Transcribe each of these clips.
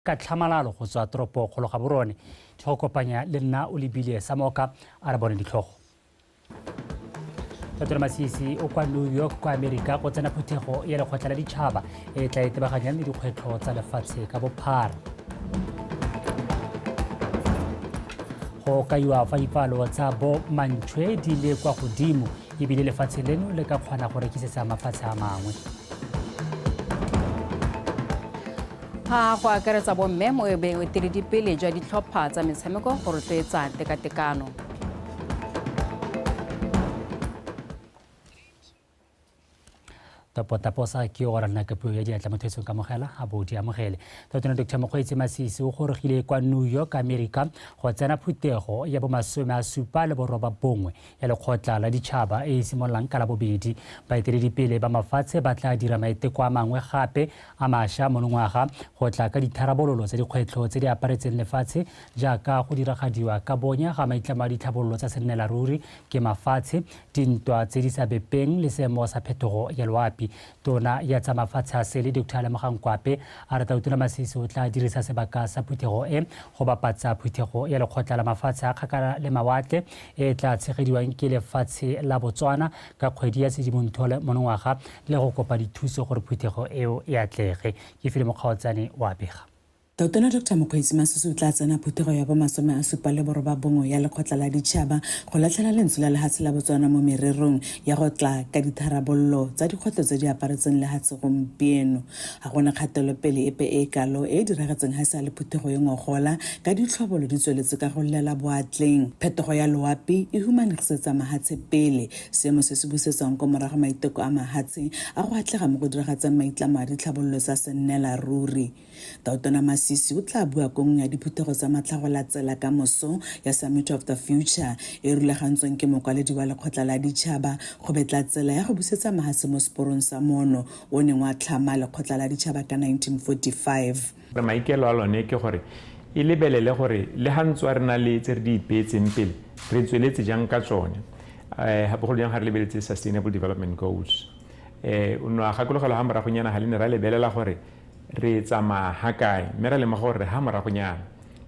Ka tlhamalalo go tswa toropo kgolo Gaborone di go kopanya le nna o lebile Samoka a re bone ditlhogo. Dr. Masisi o kwa New York kwa Amerika go tsena phuthego ya lekgotla la ditšhaba e tla itebaganyang le dikgwetlho tsa lefatshe ka bophara. Go kaiwa fa dipalo tsa bo mantšhwe di le kwa godimo ebile lefatshe leno le ka kgona go rekisetsa mafatshe a mangwe. Ga go akaretsa bomme mo boeteledipele jwa ditlhopha tsa metshameko go rotloetsa tekatekano. Tapotaposa ke o rana ka puo ya diatla motho etsong kamogela a bo di amogele. Tautona Dr. Mokgweetsi Masisi o gorogile kwa New York, America go tsena phuthego ya bo 79 ya lekgotla la ditšhaba e e simololang ka Labobedi. Baeteledipele ba mafatshe ba tla dira maiteko a mangwe gape a mašwa monongwaga go tla ka ditharabololo tsa dikgwetlho tse di aparetseng lefatshe jaaka go diragadiwa ka bonya ga maitlamo a ditlhabololo tsa sennelaruri ke mafatshe, dintwa tse di sa bepeng le seemo sa phetogo ya loapi. Tona ya tsa mafatshe a sele Dr. Lemogang Kwape a re Tautona Masisi o tla dirisa sebaka sa phuthego e go bapatsa phuthego ya lekgotla la mafatshe a kgakala le mawatle e tla tshegediwang ke lefatshe la Botswana ka kgwedi ya Sedimonthole monongwaga le go kopa dithuso gore phuthego eo e atlege. Ke file Mokgaotsane wa bega. Tautona Dr. Mokgweetsi Masisi o tla tsena phuthego ya bo 79 ya lekgotla la ditšhaba go latlhela lentswe la lehatshe la Botswana mo mererong ya go tla ka ditharabololo tsa dikgwetlho tse di aparetseng lehatshe gompieno. Ga gona kgatelopele epe e kalo e e diragetseng ga sa le phuthego e ngogola ka ditlhobolo di tsweletse ka go llela boatleng. Phetogo ya loapi e humanegisetsa mahatshe pele, seemo se se busetsang ko morago maiteko a mahatshe a go atlega mo go diragatseng maitlamo a ditlhabololo tsa sennela ruri. Tautona Masisi o tla bua ko nngwe ya diphuthego tsa matlhagola tsela ka moso ya Summit of the Future e rulagantsweng ke mokwaledi wa lekgotla la ditšhaba go betla tsela ya go busetsa mahatshe mo seporong sa mono o neng wa tlhama lekgotla la ditšhaba ka 1945. Re maikelo a lone ke gore e lebelele gore le ga ntswa re na le tse re di ipeetseng pele re tsweletse jang ka tsone, bogolo jang ga re lebeletse Sustainable Development Goals. O no a gakologelwa ga moragonyana ga le ne ra lebelela gore re tsamaya ga kae, mme ra lemoga gore ga moragonyana.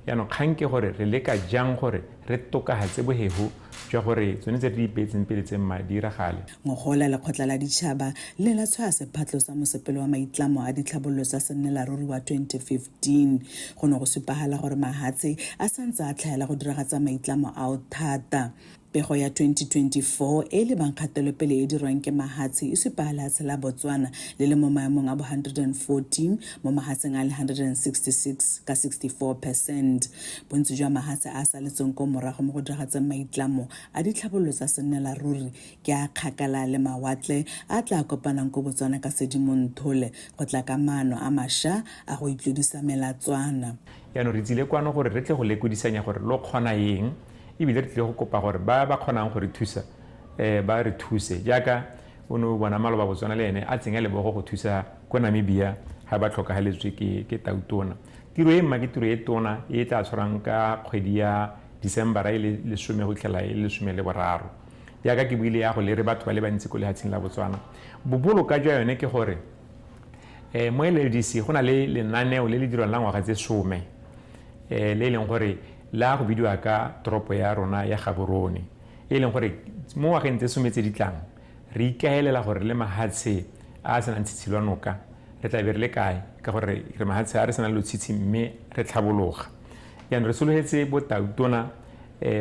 Jaanong kgang ke gore re leka jang gore re tokagatse bohego jwa gore tsone tse re di ipeetseng pele tse mma di diragale. Ngogola lekgotla la ditšhaba le ne la tshwaya sephatlo sa mosepele wa maitlamo a ditlhabololo tsa sennelaruri wa 2015. Go ne go supagala gore mahatshe a santse a tlhaela go diragatsa maitlamo ao thata. Pego ya 2024 e lebang kgatelopele e dirwang ke mahatshe e supa lehatshe la Botswana le le mo maemong a bo 114 mo mahatsheng a le 166 ka 64%. Bontsi jwa mahatshe a saletseng ko morago mo go diragatseng maitlamo a ditlhabololo tsa sennelaruri ke a kgakala le mawatle a tla kopanang ko Botswana ka Sedimonthole go tla ka maano a mašwa a go itlodisa melatswana. Jaanong re tsile kwano gore re tle go lekodisanya gore lo kgona eng, ebile re tlile go kopa gore ba ba kgonang go re thusa ba re thuse, jaaka o ne o bona maloba Botswana le ene a tsenya lebogo go thusa ko Namibia ga ba tlhokagaletswe ke tautona. Tiro e mma ke tiro e tona e tla tshwarang ka kgwedi ya Decembera e le 10 go fitlhela e le 13. Jaaka ke buile ya go lere batho ba le bantsi ko lefatsheng la Botswana. Boboloka jwa yone ke gore mo LLDC go na le lenaneo le le dirwang la ngwaga tse 10 le e leng gore la go bidiwa ka toropo ya rona ya Gaborone, e leng gore mo ngwageng tse 10 tse di tlang re ikaelela gore le mahatshe a a senang tshitshi lwa noka re tla be re le kae, ka gore re mahatshe a re senang lotshitshi mme re tlhabologa. Jaanong re sologetse bo tautona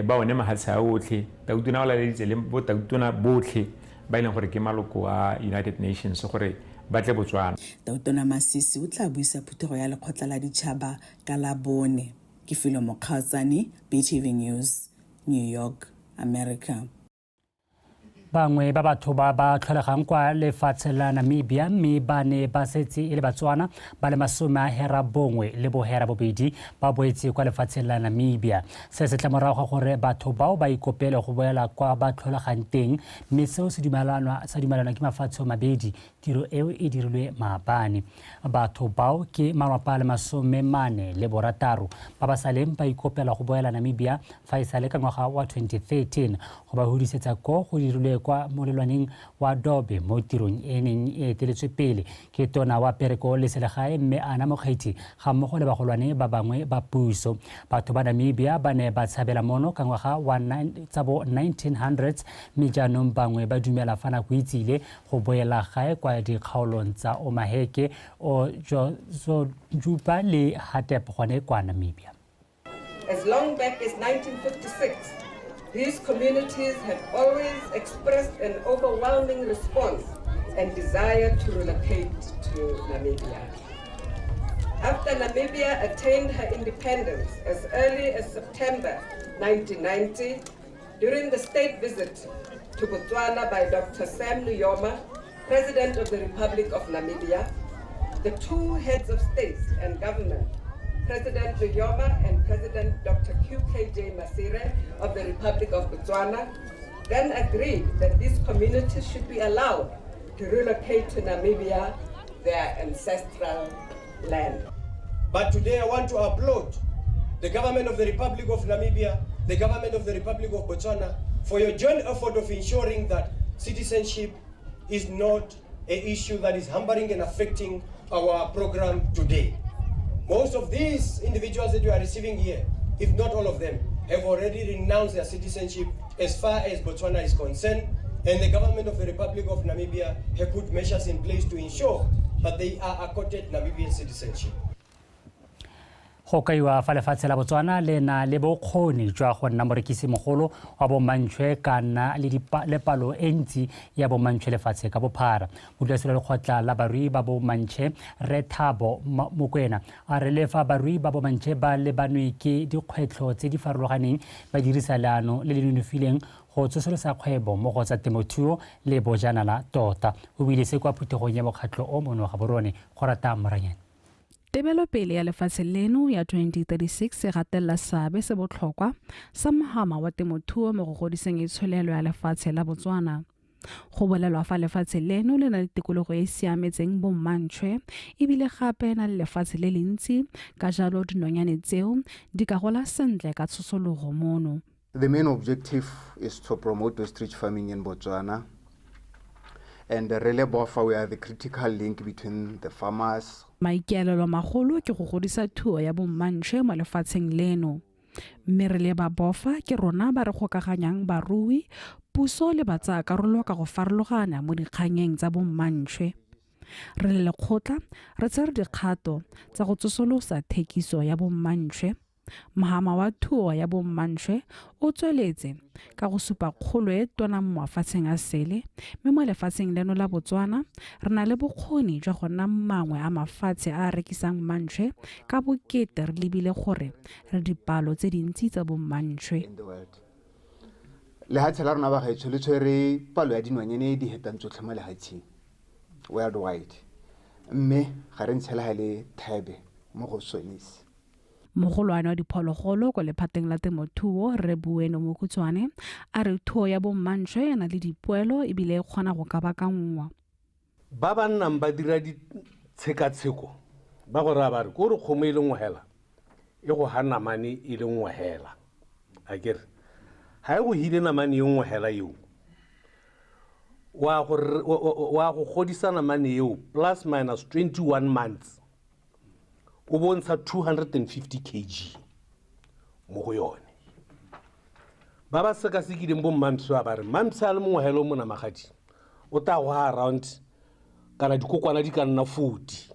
ba one mahatshe a otlhe, tautona o laleditse le bo tautona botlhe ba e leng gore ke maloko a United Nations gore ba tle Botswana. Tautona Masisi o tla buisa phuthego ya lekgotla la ditšhaba ka Labone. Ke Filo Mokgaotsane, BTV News, New York, America. Bangwe ba batho ba ba tlholegang kwa lefatshe la Namibia mme ba ne ba setse e le Batswana ba le 98 ba boetse kwa lefatsheng la Namibia. Se se tla morago ga gore batho bao ba ikopele go boela kwa ba tlholegang teng, mme seo se dumelanwa sa dumelanwa ke mafatshe mabedi. Tiro eo e dirilwe maabane. Batho bao ke malapa a le 46 ba ba saleng ba ikopela go boela Namibia fa e sale ka ngwaga wa 2013. Go ba hudisetsa ko go dirilwe kwa molelwaneng wa Dobe mo tirong e neng e eteletswe pele ke tona wa pereko le selegae mme Ana Mokgethi ga mmogo le bagolwane ba bangwe ba puso. Batho ba Namibia ba ne ba tshabela mono ka ngwaga wa tsa bo 1900s mme jaanong bangwe ba dumela fa nako e tsile go boela gae kwa dikgaolong tsa Omaheke, Otjozondjupa le Hatep gone kwa Namibia. As long back as 1956, these communities have always expressed an overwhelming response and desire to relocate to Namibia. After Namibia attained her independence as early as September 1990, during the state visit to Botswana by Dr. Sam Nujoma, President of the Republic of Namibia, the two heads of state and government, President Nujoma and President Dr. QKJ Masire of the Republic of Botswana, then agreed that these communities should be allowed to relocate to Namibia, their ancestral land. But today I want to applaud the government of the Republic of Namibia, the government of the Republic of Botswana, for your joint effort of ensuring that citizenship is not an issue that is hampering and affecting our program today. Most of these individuals that you are receiving here, if not all of them, have already renounced their citizenship as far as Botswana is concerned, and the government of the Republic of Namibia have put measures in place to ensure that they are accorded Namibian citizenship. Go kaiwa fa lefatshe la Botswana le na le bokgoni jwa go nna morekisi mogolo wa bomantšhwe ka nna le palo e ntsi ya bomantšhwe lefatshe ka bophara. Modulasetilo wa lekgotla la barui ba bomantšhe Rre Thabo Mokwena a re le fa barui ba bomantšhe ba lebanwe ke dikgwetlho tse di farologaneng ba dirisa leano le le nonofileng go tsosolosa kgwebo mo go tsa temothuo le bojanala tota. O buile se kwa phuthegong ya mokgatlho o mono Gaborone go rata Moranyane. Tebelopele ya lefatshe leno ya 2036 e gatelela seabe se botlhokwa sa mohama wa temothuo mo go godiseng itsholelo ya lefatshe la Botswana. Go bolelwa fa lefatshe leno le na le tikologo e e siametseng bommantšhwe ebile gape na le lefatshe le le ntsi, ka jalo dinonyane tseo di ka gola sentle ka tshosologo mono. The main objective is to promote ostrich farming in Botswana. And really, BOFA, we are the critical link between the farmers. Maikaelelo magolo ke go godisa thuo ya bommantšhwe mo lefatsheng leno. Mme re le ba BOFA ke rona ba re gokaganyang barui, puso le batsayakarolo ka go farologana mo dikganyeng tsa bommantšhwe. Re le lekgotla re tsere dikgato tsa go tsosolosa thekiso ya bommantšhwe. Mohama wa thuo ya bommantšhwe o tsweletse ka go supa kgolo e tona mo mafatsheng a sele, mme mo lefatsheng leno la Botswana re na le bokgoni jwa go nna mangwe a mafatshe a a rekisang mantšhwe ka bokete re lebile gore re dipalo tse dintsi tsa bommantšhwe. Lehatshe la rona bagaetsho le tshwere palo ya dinonyane e di hetang tsotlhe mo lehatsheng worldwide, mme ga re ntshela ha le thebe mo go sone se. Mogolwane wa diphologolo kwa lephateng la temothuo Rre Bueno Mokhutshwane a re thuo ya bommantšhwe e na le dipoelo ebile e kgona go kabakangwa. Ba ba nnang ba dira ditshekatsheko ba go raya ba re ko re kgomo e le nngwe hela e go ga namane e le nngwe hela, akere ga e go hile namane e nngwe hela eo wa go godisa namane eo plus minus 21 months o bontsha 250 kg mo go yone. Ba ba sekasekileng bo mmampshe ba re mmampshe a le mongwe hela o mo namagadi o tla go around kana dikokwana di ka nna 40.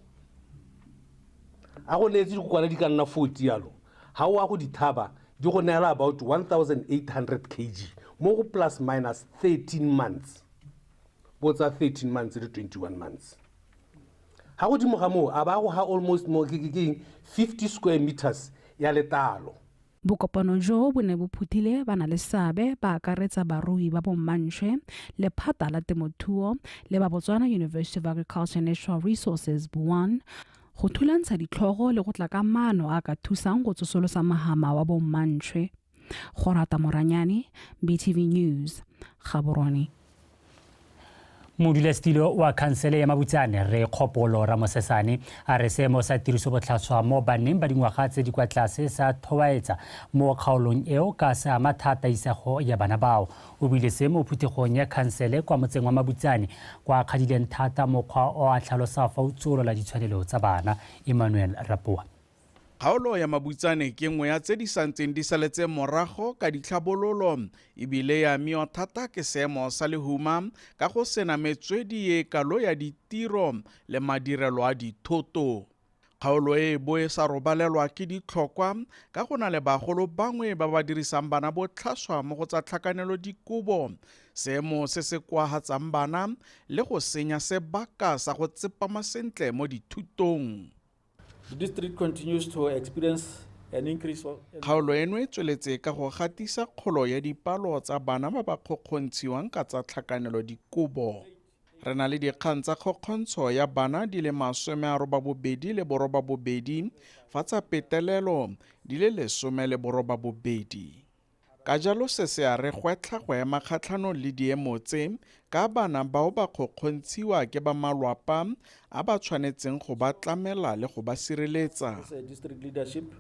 A go neetse dikokwana di ka nna 40 yalo, ga o a go dithaba di go neela about 1800 kg mo go plus minus 13 months. Botsa 13 months le 21 months. Ha godimo ga moo a ba go ha almost mo ke 50 square meters ya letalo. Bokopano jo bo ne bo phuthile ba na le seabe ba akaretsa barui ba bommantšhwe, lephata la temothuo le ba Botswana University of Agriculture and Natural Resources BUAN go thulantsha ditlhogo le go tla ka maano a ka thusang go tsosolosa mohama wa bommantšhwe. Go rata Moranyane, BTV News, Gaborone. Modulasetilo wa khansele ya Mabutsane Rre Kgopolo Ramosesane a re seemo sa tiriso botlhaswa mo baneng ba dingwaga tse di kwa tlase sa tlhobaetsa mo kgaolong eo ka se ama thata isago ya bana bao. O buile se mo phuthegong ya khansele kwa motseng wa Mabutsane kwa a kgadileng thata mokgwa o a tlhalosa fa o tsuolola ditshwanelo tsa bana. Emmanuel Rapoa. Kgaolo ya Mabutsane ke nngwe ya tse di santseng di saletse morago ka ditlhabololo ebile ya amiwa thata ke seemo sa lehuma ka go sena metswedi e kalo ya ditiro le madirelo a dithoto. Kgaolo e bo e sa robalelwa ke ditlhokwa ka go na le bagolo bangwe ba ba dirisang bana botlhaswa mo go tsa tlhakanelo dikobo, seemo se se koahatsang bana le go senya sebaka sa go tsepama sentle mo dithutong. The district continues to experience an increase of Kgaolo eno e tsweletse ka go gatisa kgolo ya dipalo tsa bana ba ba kgokgontshiwang ka tsa tlhakanelo dikobo. Re na le dikgang tsa kgokgontsho ya bana di le 88 fa tsa petelelo di le 18. Ka jalo se se a re gwetlha go ema kgatlhanong le diemo tse ka bana bao ba kgokgontshiwa ke ba malwapa a ba tshwanetseng go ba tlamela le go ba sireletsa. As a district leadership,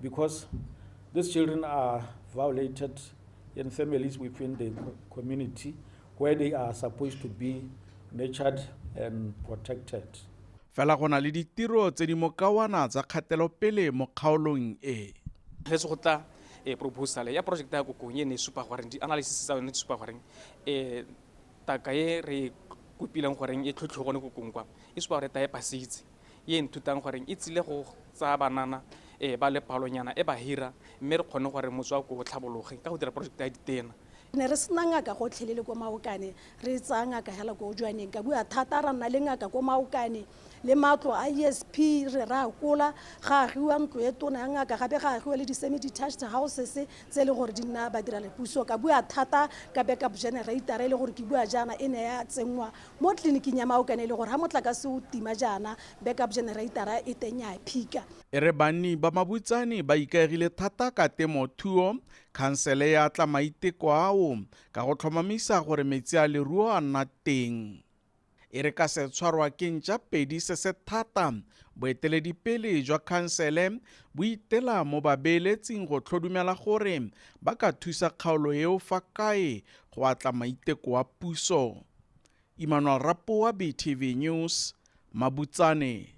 because these children are violated in families within the community where they are supposed to be nurtured and protected. Fela go na le ditiro tse di mokawana tsa kgatelopele mo kgaolong e. Ge se go tla proposal ya project ya Kokong e ne e supa gore di-analysis tsa yone di supa gore taka e re kopileng gore e tlhotlhe gone Kokong kwa e supa gore ta e pasitse e nthutang gore e tsile go tsaya banana ba le palonyana e ba hira mme re kgone gore motse wa ko o tlhabologe ka go dira project ya ditena. Ne re sena ngaka gotlhelele ko Maokane, re tsaya ngaka hela ko Jwaneng. Ka bua thata ra nna le ngaka ko Maokane le matlo a ESP re ra kola, ga agiwa ntlo e tona ya ngaka, gape ga agiwa le di-semi-detached houses tse e leng gore di nna badirelapuso. Ka bua thata ka backup generator e le gore ke bua jaana e ne ya tsenngwa mo tleliniking ya Maokane e le gore ha motlakase o tima jaana backup generator e teng ya phika. E re banni ba Mabutsane ba ikaegile thata ka temothuo, khansele ya tla maiteko ao ka go tlhomamisa gore metsi a leruo a nna teng. E re ka se tshwarwa ke ntša pedi se se thata, boeteledipele jwa khansele bo itela mo babeeletsing go tlhodumela gore ba ka thusa kgaolo eo fa kae go atla maiteko a puso. Emmanuel Rapoa, BTV News, Mabutsane.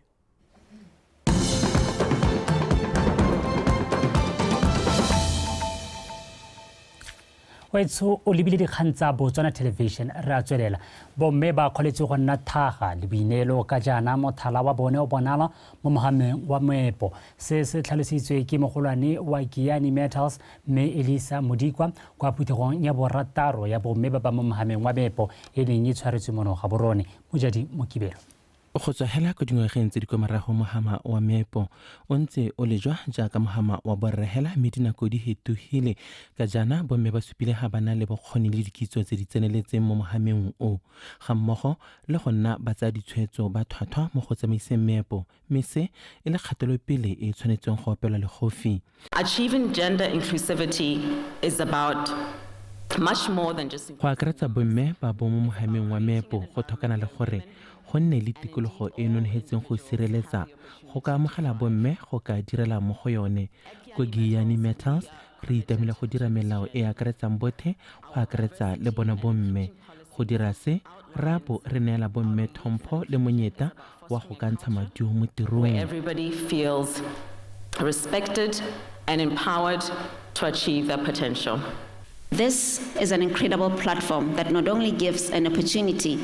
Wetso o lebile dikgang tsa Botswana Television re a tswelela. Bomme ba kgoletse go nna thaga le boineelo ka jaana mothala wa bone o bonala mo mohameng wa moepo. Se se tlhalositswe ke mogolwane wa Giyani Metals mme Elisa Modikwa kwa phuthegong ya borataro ya bomme ba ba mo mohameng wa meepo e neng e tshwaretswe mono Gaborone. Mojadi Mokibelo. Go tswa hela ko dingwageng tse di kwa morago mohama wa meepo o ntse o lejwa jaaka mohama wa borre hela mme dinako di hetogile ka jaana bomme ba supile ga ba na le bokgoni le dikitso tse di tseneletseng mo mohameng o, ga mmogo le go nna ba tsaya ditshwetso ba thwathwa mo go tsamaiseng meepo, mme se e le kgatelopele e e tshwanetseng go opelwa legofi. Achieving gender inclusivity is about much more than just Go akaretsa bomme ba bo mo mohameng wa meepo go tlhokana le gore go nne le tikologo e e nonofetseng go sireletsa go ka amogela bomme go ka direla mo go yone. Ko Giyani Metals re itamile go dira melao e e akaretsang bothe go akaretsa le bona bomme. Go dira se re a bo re neela bomme tlhompho le monyetla wa go ka ntsha maduo mo tirong. Where everybody feels respected and empowered to achieve their potential. This is an incredible platform that not only gives an opportunity,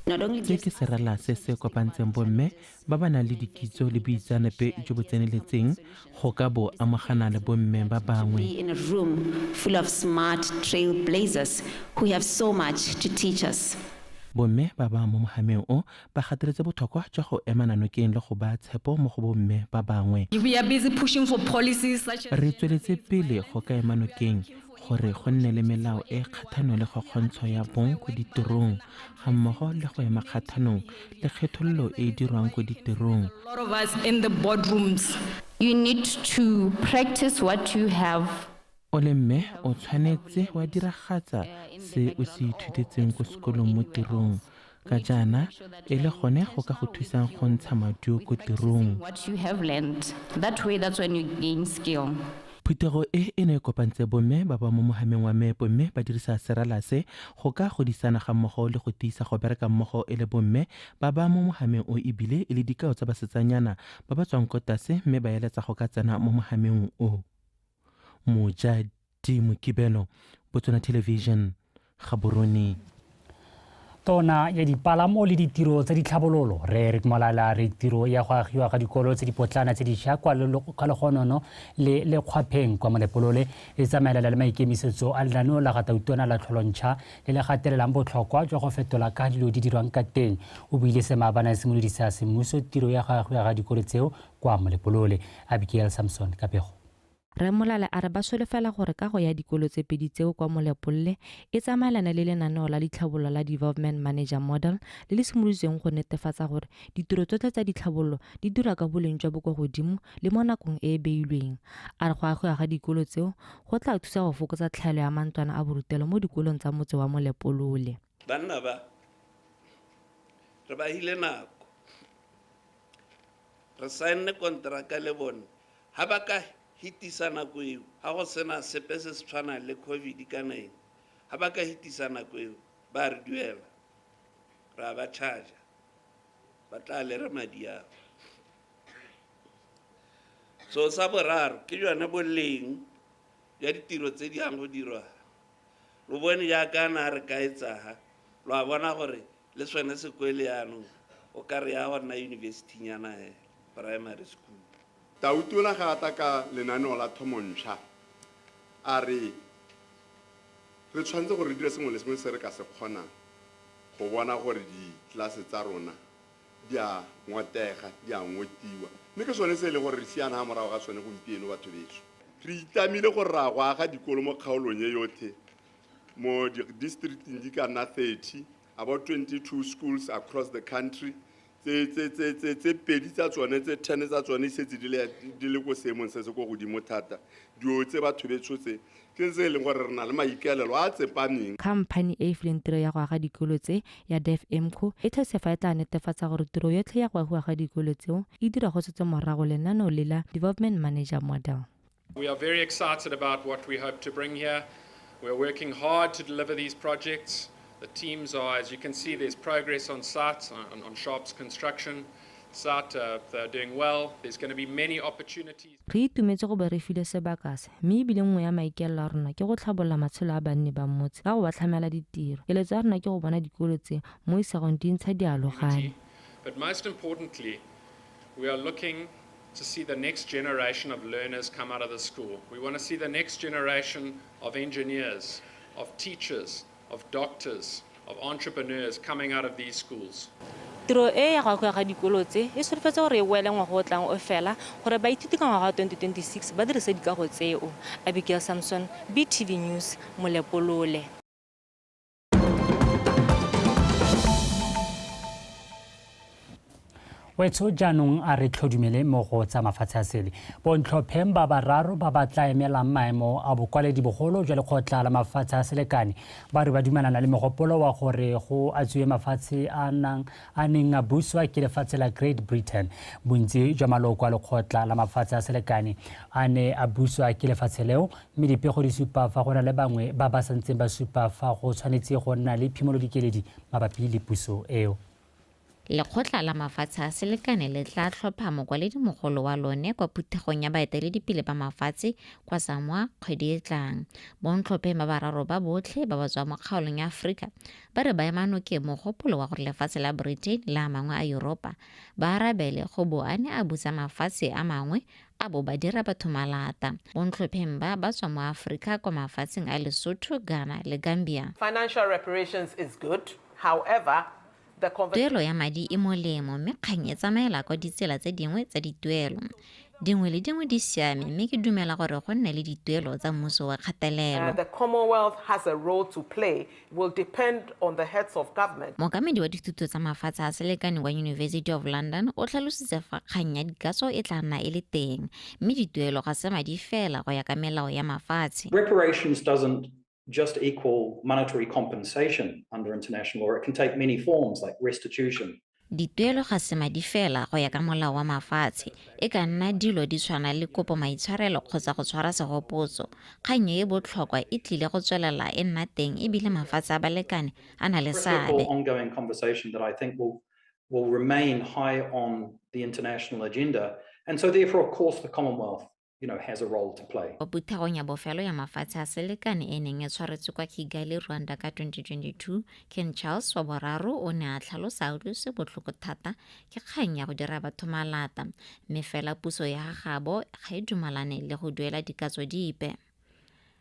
not only Se ke serala se se kopantseng bomme ba ba nang le dikitso le boitseanape jo bo tseneletseng go ka bo amogana le bomme ba bangwe. Be in a room full of smart trailblazers who have so much to teach us. Bomme ba ba mo mohameng o ba gateletse botlhokwa jwa go emana nokeng le go baya tshepo mo go bomme ba bangwe. We are busy pushing for policies such as Re tsweletse pele go ka ema nokeng gore go nne le melao e kgathanong le kgokgontsho ya bong ko ditirong, ga mmogo le go ema kgathanong le kgethololo e e dirwang ko ditirong. A lot of us in the boardrooms. You need to practice what you have. O le mme o tshwanetse wa diragatsa se o se ithutetseng ko sekolong mo tirong. Ka jaana e le gone go ka go thusang go ntsha maduo ko tirong. What you have learned. That way, that's when you gain skill. Phuthego e e ne e kopantse bomme ba ba mo mohameng wa meepo mme ba dirisa serala se go ka godisana ga mmogo le go tiisa go bereka mmogo e le bomme ba ba mo mohameng o ebile e le dikao tsa basetsanyana ba ba tswang ko tlase mme ba eletsa go ka tsena mo mohameng o. Mojadi Mokibelo, Botswana Television, Gaborone. Tona ya dipalamo le ditiro tsa ditlhabololo re Eric Molala re tiro ya go agiwa ga dikolo tse dipotlana tse dišwa kwa Legonono le Lekgwapheng kwa Molepolole e tsamaelana le maikemisetso a lenaneo la ga Tautona la tlholontšha le le gatelelang botlhokwa jwa go fetola ka dilo di dirwang ka teng. O buile se maabane a simolodisa semmuso tiro ya go agiwa ga dikolo tseo kwa Molepolole. Abigail Samson ka pego. Rre Molala a re ba solofela gore kago ya dikolo tse pedi tseo kwa Molepolole e tsamaelana le lenaneo la ditlhabololo la Development Manager Model le le simoloditsweng go netefatsa gore ditiro tsotlhe tsa ditlhabololo di dirwa ka boleng jwa bo kwa godimo le mo nakong e e beilweng. A re go agiwa ga dikolo tseo go tla thusa go fokotsa tlhaelo ya mantlwana a borutelo mo dikolong tsa motse wa Molepolole. Banna ba, re ba hile nako, re saenne konteraka le bone, ha ba ka hitisa nako eo, ha go sena sepe se se tshwanang le COVID kana eng, ha ba ka hitisa nako eo, ba re duela, re a ba charge, ba tla lere madi ao. So sa boraro ke jone boleng jwa ditiro tse di yang go dirwa. Lo bone jaaka na re ka etsaga, lo a bona gore le sone sekwele jaanong o ka re ya go nna university-nyana hela, primary school. Tautona ga a tla ka lenaneo la thomontšha a re re tshwanetse gore re dire sengwe le sengwe se re ka se kgonang go bona gore ditlelase tsa rona di a ngotega, di a ngotiwa. Mme ke sone se e leng gore re siana ga morago ga sone gompieno batho betsho. Re itlamile gore ra go aga dikolo mo kgaolong e yotlhe mo di-districting di ka nna 30, about 22 schools across the country. Tse pedi tsa tsone, tse 10 tsa tsone di setse di le ko seemong se se ko godimo thata. Dilo tse batho betsho tse ke tse e leng gore re na le maikaelelo a tsepameng. Khamphani e e fileng tiro ya go aga dikolo tse ya Devmco e tlhalosa fa e tla netefatsa gore tiro yotlhe ya go agiwa ga dikolo tseo e dira go setse morago lenaneo le la Development Manager Model. We are very excited about what we hope to bring here. We are working hard to deliver these projects. The teams are, as you can see, there's progress on site, on Sharp's construction site. They're doing well. There's going to be many opportunities. Re itumetse go bo re filwe sebaka se, mme ebile nngwe ya maikaelelo a rona ke go tlhabolola matshelo a banni ba motse ka go ba tlhamela ditiro. Keletso ya rona ke go bona dikolo tse mo isagong di ntsha dialogane. But most importantly, we are looking to see the next generation of learners come out of the school. We want to see the next generation of engineers, of teachers, of doctors, of entrepreneurs coming out of these schools. Tiro e ya go agiwa ga dikolo tse e solofetse gore e boele ngwaga o tlang o fela gore baithuti ka ngwaga wa 2026 ba dirise dikago tseo. Abigail Samson, BTV News, Molepolole. Wetsho jaanong a re tlhodumele mo go tsa mafatshe a sele. Bontlhopheng ba bararo ba ba tla emelang maemo a bokwaledi bogolo jwa lekgotla la mafatshe a selekane ba re ba dumelana le mogopolo wa gore go atswiwe mafatshe a neng a buswa ke lefatshe la Great Britain. Bontsi jwa maloko a lekgotla la mafatshe a selekane a ne a buswa ke lefatshe leo, mme dipego di supa fa go na le bangwe ba ba santseng ba supa fa go tshwanetse go nna le phimolodikeledi mabapi le puso eo. Lekgotla la mafatshe a selekane le tla tlhopha mokwaledimogolo wa lone kwa phuthegong ya baeteledipele ba mafatshe kwa Samoa kgwedi e tlang. Bontlhopheng ba bararo ba botlhe ba ba tswang mo kgaolong ya Aforika ba re ba ema nokeng mogopolo wa gore lefatshe la Britain le a mangwe a Yuropa ba arabele go bo a ne a busa mafatshe a mangwe a bo ba dira batho malata. Bontlhopheng ba ba tswa mo Aforika kwa mafatsheng a Lesotho, Ghana le Gambia. Financial reparations is good, however, Tuelo ya madi e molemo mme kgang e tsamaela kwa ditsela tse dingwe tsa dituelo. Dingwe le dingwe di siame mme ke dumela gore go nne le dituelo tsa mmuso wa kgatelelo. The Commonwealth has a role to play will depend on the heads of government. Mookamedi wa dithuto tsa mafatshe a selekane kwa University of London o tlhalositse fa kgang ya dikatso e tla nna e le teng mme dituelo ga se madi fela go ya ka melao ya mafatshe. Reparations doesn't just equal monetary compensation under international law. It can take many forms like restitution. Dituelo ga se madi fela go ya ka molao wa mafatshe, e ka nna dilo di tshwana le kopo maitshwarelo kgotsa go tshwara segopotso. Kgang e e botlhokwa e tlile go tswelela e nna teng ebile mafatshe a balekane a na le seabe. Ongoing conversation that I think will remain high on the international agenda, and so therefore of course the Commonwealth has a role to play. Kwa phuthegong ya bofelo ya mafatshe a selekane e neng e tshwaretswe kwa Kigali, Rwanda ka 2022, King Charles wa boraro o ne a tlhalosa a utlwisitswe botlhoko thata ke kgang ya go dira batho malata, mme fela puso ya gagabo ga e dumalane le go duela dikatso dipe.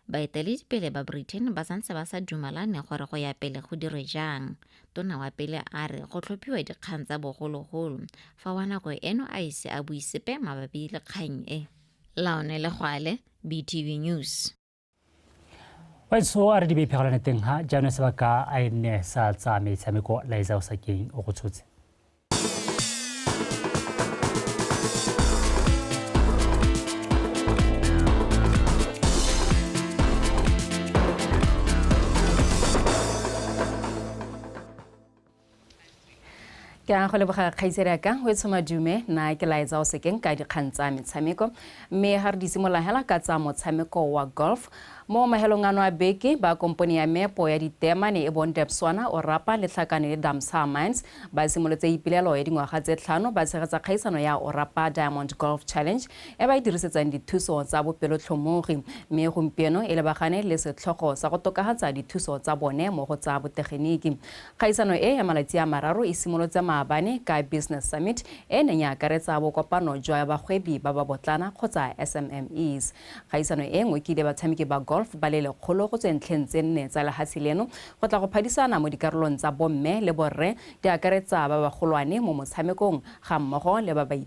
Baeteledipele ba Britain ba santse ba sa dumalane gore go ya pele go dirwe jang. Tona wa pele a re go tlhophiwa dikgang tsa bogologolo, fa wa nako eno a ise a bue sepe mabapi le kgang e. Laone Legwale, BTV News. Baetsho a re di beiphegelwane teng ha jaanong sebaka a e nne sa tsa metshameko Laetsa o sakeng o go tshotse. Ke a go leboga kgaitsedi ya ka o tshoma dume na ke laetsa o sekeng ka dikgang tsa metshameko, mme ga re di simolola hela ka tsa motshameko wa golf. Mo mahelong ano a beke ba kompone ya meepo ya ditemane e bong Debswana o rapa le tlhakane le Damsa Mines ba simolotse ipilelo ya dingwaga tse 5 ba tshegetsa kgaisano ya Orapa Diamond Golf Challenge e ba e dirisetsang dithuso tsa bopelotlhomogi, mme gompieno e lebagane le setlhogo sa go tokafatsa dithuso tsa bone mo go tsa botegeniki. Kgaisano e ya malatsi a mararo e simolotse maabane ka Business Summit e neng ya akaretsa bokopano jwa bagwebi ba ba botlana kgotsa SMMEs. Kgaisano e ngokile batshameki ba golf ba le lekgolo go tswe ntlheng tse 4 tsa lehatshe leno go tla go phadisana mo dikarolong tsa bomme le borre, di akaretsa ba bagolwane mo motshamekong ga mmogo le ba ba